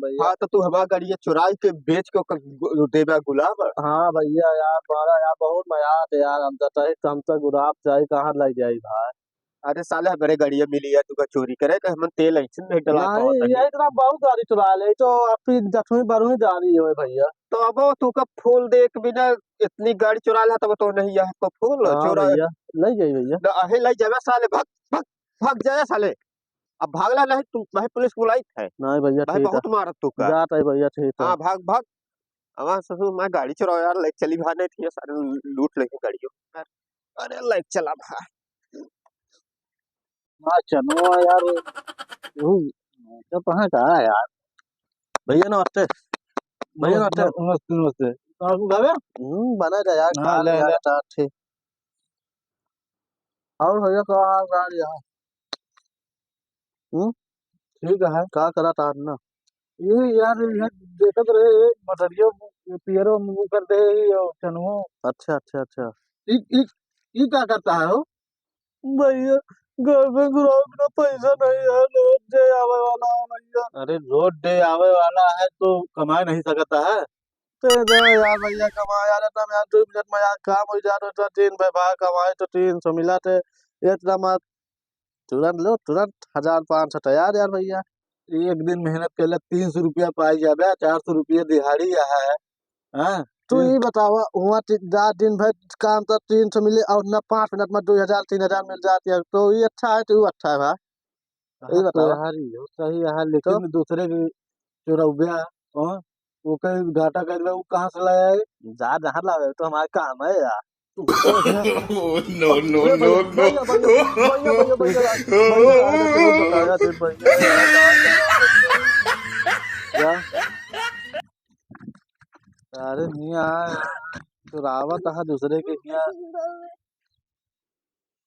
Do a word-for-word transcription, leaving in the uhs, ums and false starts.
भइया। हाँ, तो तू हमार गड़िया चुराई के बेच के ओकर गु-, देबा गुलाब? हाँ भइया यार, बड़ा यार, बहुत मजा आत यार, हम तो चाही तो हम तो गुलाब चाही कहाँ लइ जाई भाई। अरे साले, हमरे गड़िया मिली है, तू का चोरी करे के? हमन तेल ऐसे नहीं डलात नहीं, होत है। यही तरह बहुत गाड़ी चुरा ले, तो आप ही दसवीं बारहवीं जा रही है भइया। तो अब तू का फूल देख बिना इतनी गाड़ी चुरा ला, तब तो नहीं है तो फूल हाँ चुरा। भइया, लइ जाई भइया। न, अहे लइ जावे साले, भाग, भाग, भाग जाए साले। अब भागला नहीं, तू भाई पुलिस बुलाई है। नहीं भइया, भाई ठीक है। बहुत मारत तू का। जात है भइया, ठीक है। हाँ, भाग, भाग। अब ससुर मैं गाड़ी चुराओ यार, लइ चली भाई, नहीं तो ये सारे लूट लेंगे गाड़ियों। अरे लइ चला भाई। हाँ, चलो यार, वो, तो कहाँ का है यार? भइया नमस्ते। भइया नमस्ते, नमस्ते। नमस्ते, नमस्ते। कहाँ को गावे? हम्म, बना जा यार, हाँ, खा ले, ले यार, ले। चार ठे। और भइया का हाल चाल यार? हम्म? ठीक है। का करत आर ना? ये यार, ये देखत रहे, ये मटरियो, ये पियरो मुंह कर दे, ये और चनुओ। अच्छा, अच्छा, अच्छा। ई, ई, ई का करता है हो? भइया, घर में गुलाब ना पैसा नहीं है, रोज दे आवे वाला है भइया। अरे, रोज दे आवे वाला है तो कमाए नहीं सकता है? दे दे यार भइया, कमा यार, इतना में यार दो मिनट में यार काम हो जात, इतना दिन भर बाहर कमाए तो तीन सौ मिला थे, इतना मत तुरंत लो, तुरंत हजार पाँच सौ तैयार यार भइया। एक दिन मेहनत कैला, तीन सौ रुपया पाई जाबे, चार सौ रुपया दिहाड़ी यहाँ है, हाँ? तू तीन ई बतावा, हुआँ ति-, रात दिन भर काम तो तीन सौ मिले और ना पाँच मिनट में दो हजार, तीन हजार मिल जाती है, तो ये अच्छा है, तो वो अच्छा है भाई। हाँ, ई तो बतावा। यार, ये सही है, तो? लेकिन दूसरे के चोरौबे, हाँ? ओकर घाटा कर दे, उ कहाँ से लाया है? जा, जहाँ लावे, तो हमारा काम है यार। Oh, no, no, ए भइया, no, no। भइया, भइया, भइया, भइया, भइया, भइया, अरे, तू बताया, तू भइया। क्या? अरे, मियाँ, चुरावत है दूसरे के मियाँ।